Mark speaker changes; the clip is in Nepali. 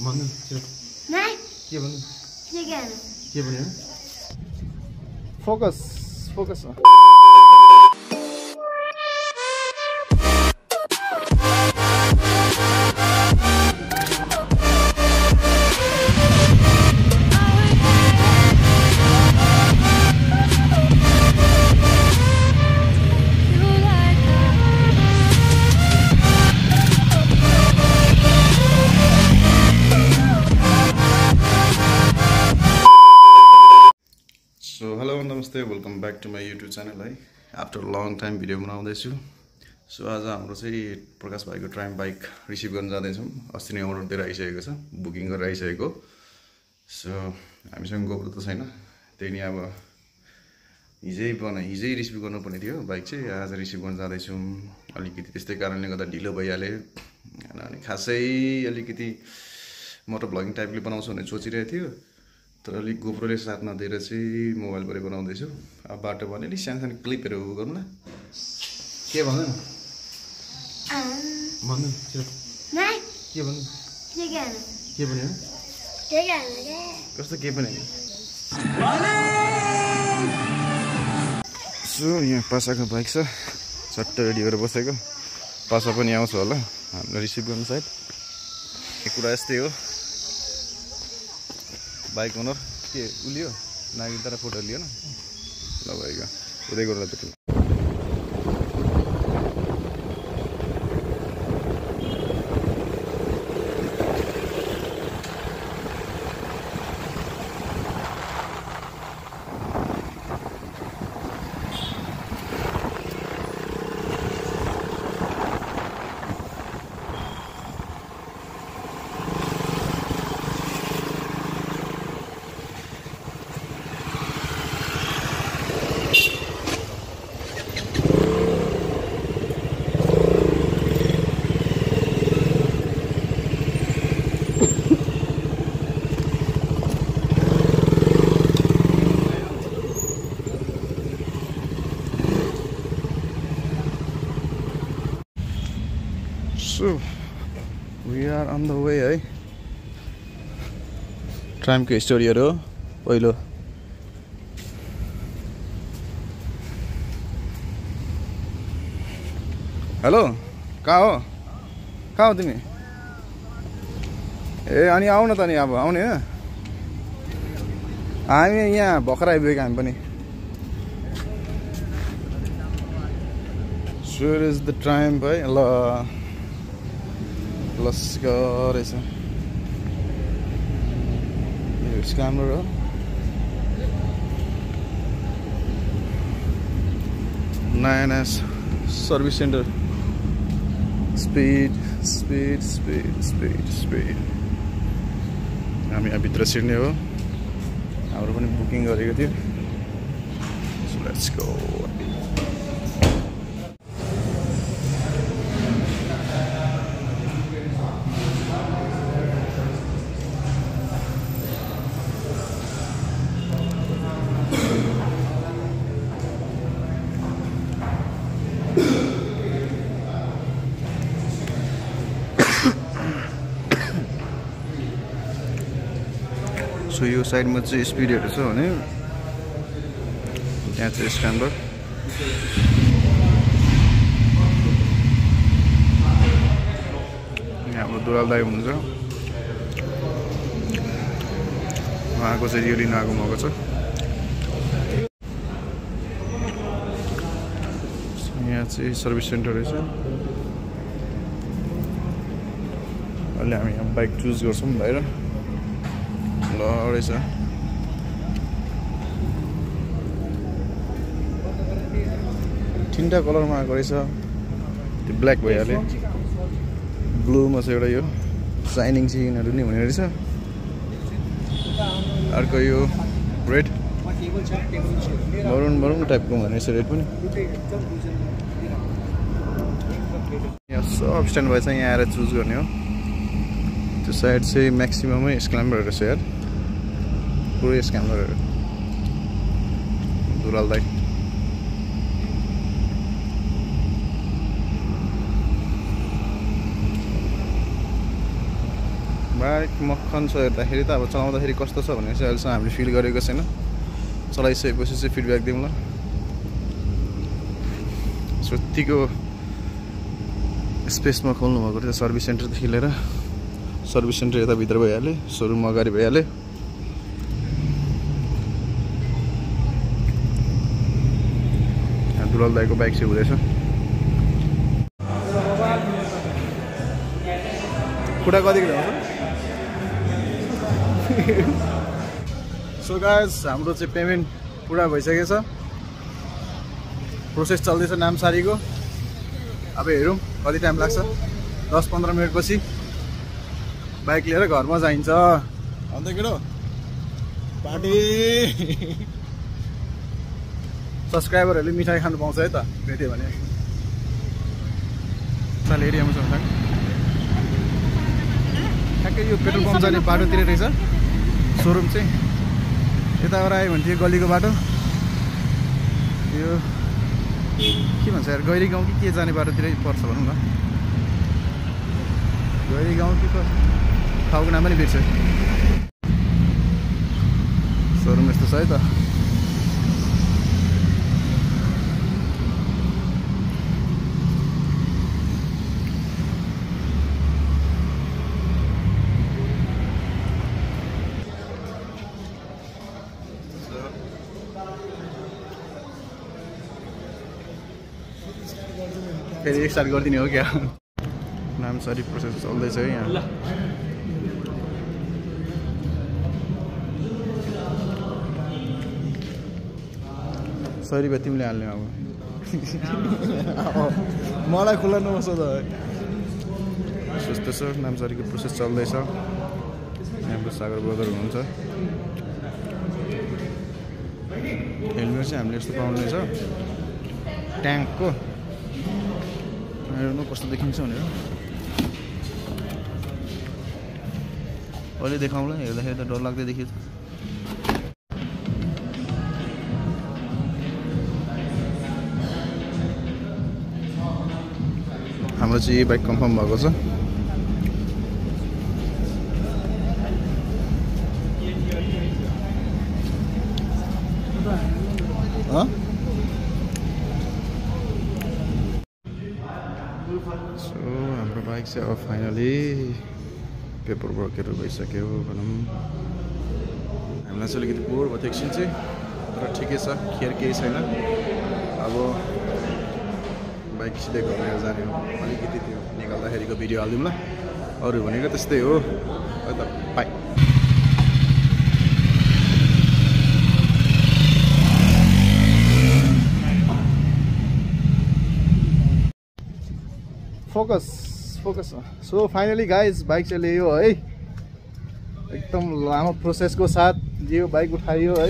Speaker 1: भन्नु
Speaker 2: नाइ
Speaker 1: के भन्नु
Speaker 2: के
Speaker 1: भन्नु focus focus So hello namaste, welcome back to my YouTube channel है आफ्टर लङ टाइम भिडियो बनाउँदैछु। सो आज हाम्रो चाहिँ प्रकाश भाइको ट्राइम बाइक रिसिभ गर्न जाँदैछौँ। अस्ति नै अर्डर दिएर आइसकेको छ, बुकिङ गरेर आइसकेको। सो हामीसँग गोप्रो त छैन, त्यही नि अब हिजै रिसिभ गर्नुपर्ने थियो बाइक चाहिँ, आज रिसिभ गर्न जाँदैछौँ। अलिकति त्यस्तै कारणले गर्दा ढिलो भइहाल्यो अनि खासै अलिकति मोटो भ्लगिङ टाइपले बनाउँछु भनेर सोचिरहेको थियो, तर अलिक गोप्रोले साथ नदिएर चाहिँ मोबाइलबाटै बनाउँदैछु। अब बाटो भने अलिक सानो सानो क्लिपहरू गरौँ न। के भन्नु भन्नु के भन्नु के भन्यो कस्तो के पनि। सो यहाँ पासाको बाइक छ, चट्ट रेडी गरेर बसेको। पासा पनि आउँछ होला हामीलाई रिसिभ गर्नु सायद। यो कुरा यस्तै हो, बाइक ओनर के उलियो नागिन तर फोटो लियो न ल भइगयो, उतै गरेर भेटौँ। So we are on the way है। ट्राइमको स्टोरीहरू हो पहिलो। हेलो कहाँ हो तिमी? ए अनि आऊ न त नि, अब आउने होइन? हामी यहाँ भर्खर आइपुगेको हामी पनि। Sure is the Triumph है ल लस्का रहेछ यो स्क्यामर हो। नयाँ service centre. Speed speed speed speed speed. हामी यहाँ भित्र छिर्ने हो, हाम्रो पनि बुकिङ गरेको थियो। So let's go. सो यो साइडमा चाहिँ स्पिडहरू छ भने त्यहाँ चाहिँ स्क्यानर। यहाँ हाम्रो दुलाल दाइ हुनुहुन्छ, उहाँको चाहिँ यो लिन आएको मौका छ। यहाँ चाहिँ सर्भिस सेन्टर रहेछ। अहिले हामी यहाँ बाइक चुज गर्छौँ बाहिर। ल रहेछ तीनटा कलरमा आएको रहेछ। त्यो ब्ल्याक भइहाल्यो, ब्लूमा चाहिँ एउटा यो साइनिङ सिनहरू नि हुने रहेछ। अर्को यो रेड मरुन टाइपको हुने रहेछ रेड पनि। यहाँ सब स्ट्यान्ड भएछ, यहाँ आएर चुज गर्ने हो। त्यो साइड चाहिँ म्याक्सिममै स्क्यामरहरू छ यार, पुरै स्क्यामरहरू। दुलाल दाइ बाइक मक्खन छ हेर्दाखेरि त अब चलाउँदाखेरि कस्तो छ भनेर चाहिँ अहिलेसम्म हामीले फिल गरेको छैन चलाइसकेपछि चाहिँ फिडब्याक दिउँ ल यतिको स्पेसमा खोल्नु भएको थियो सर्भिस सेन्टरदेखि लिएर सर्भिस सेन्टर यताभित्र भइहाल्यो सोरुम अगाडि भइहाल्यो दुलाल दाइको बाइक चाहिँ हुँदैछ खुट्टा कतिको ल्याउँछ सो गाइस हाम्रो चाहिँ पेमेन्ट पुरा भइसकेको छ प्रोसेस चल्दैछ नामसारीको अब हेरौँ कति टाइम लाग्छ 10-15 मिनटपछि बाइक लिएर घरमा जाइन्छ अन्त केटो पार्टी सब्सक्राइबरहरूले मिठाई खानु पाउँछ है त भेट्यो भने चाल एरियामा छ ठ्याक्कै यो पेट्रोल पम्प जाने बाटोतिर रहेछ सोरुम चाहिँ यताबाट आयो भने थियो गलीको बाटो यो के भन्छ यार गैरी गाउँ कि के जाने बाटोतिरै पर्छ भनौँ न गैरी गाउँ कि ठाउँको नाम पनि बिर्छ सोरुम यस्तो छ है त फेरि स्टार्ट गरिदिने हो क्या नामसारी प्रोसेस चल्दैछ है यहाँ 100 रुपियाँ तिमीले हाल्ने अब मलाई खुला नबस्छ त यस्तो छ नामसारीको प्रोसेस चल्दैछ हाम्रो सागर ब्रदर हुनुहुन्छ हेलमेट चाहिँ हामीले यस्तो पाउने छ ट्याङ्कको हेर्नु कस्तो देखिन्छ भनेर अहिले देखाउँला हेर्दाखेरि त डर लाग्दै देखियो हाम्रो चाहिँ बाइक कन्फर्म भएको छ सो हाम्रो बाइक चाहिँ अब फाइनली पेपर वर्कहरू भइसक्यो भनौँ हामीलाई चाहिँ अलिकति बोर भयो एकछिन चाहिँ तर ठिकै छ खेर केही छैन अब बाइक सिधै घर लिएर जाने हो अलिकति त्यो निकाल्दाखेरिको भिडियो हालिदिउँ ल अरू भनेको त्यस्तै हो त by focus so finally guys bike चाहिँ ल्यायो है एकदम लामो प्रोसेसको साथ यो बाइक उठाइयो है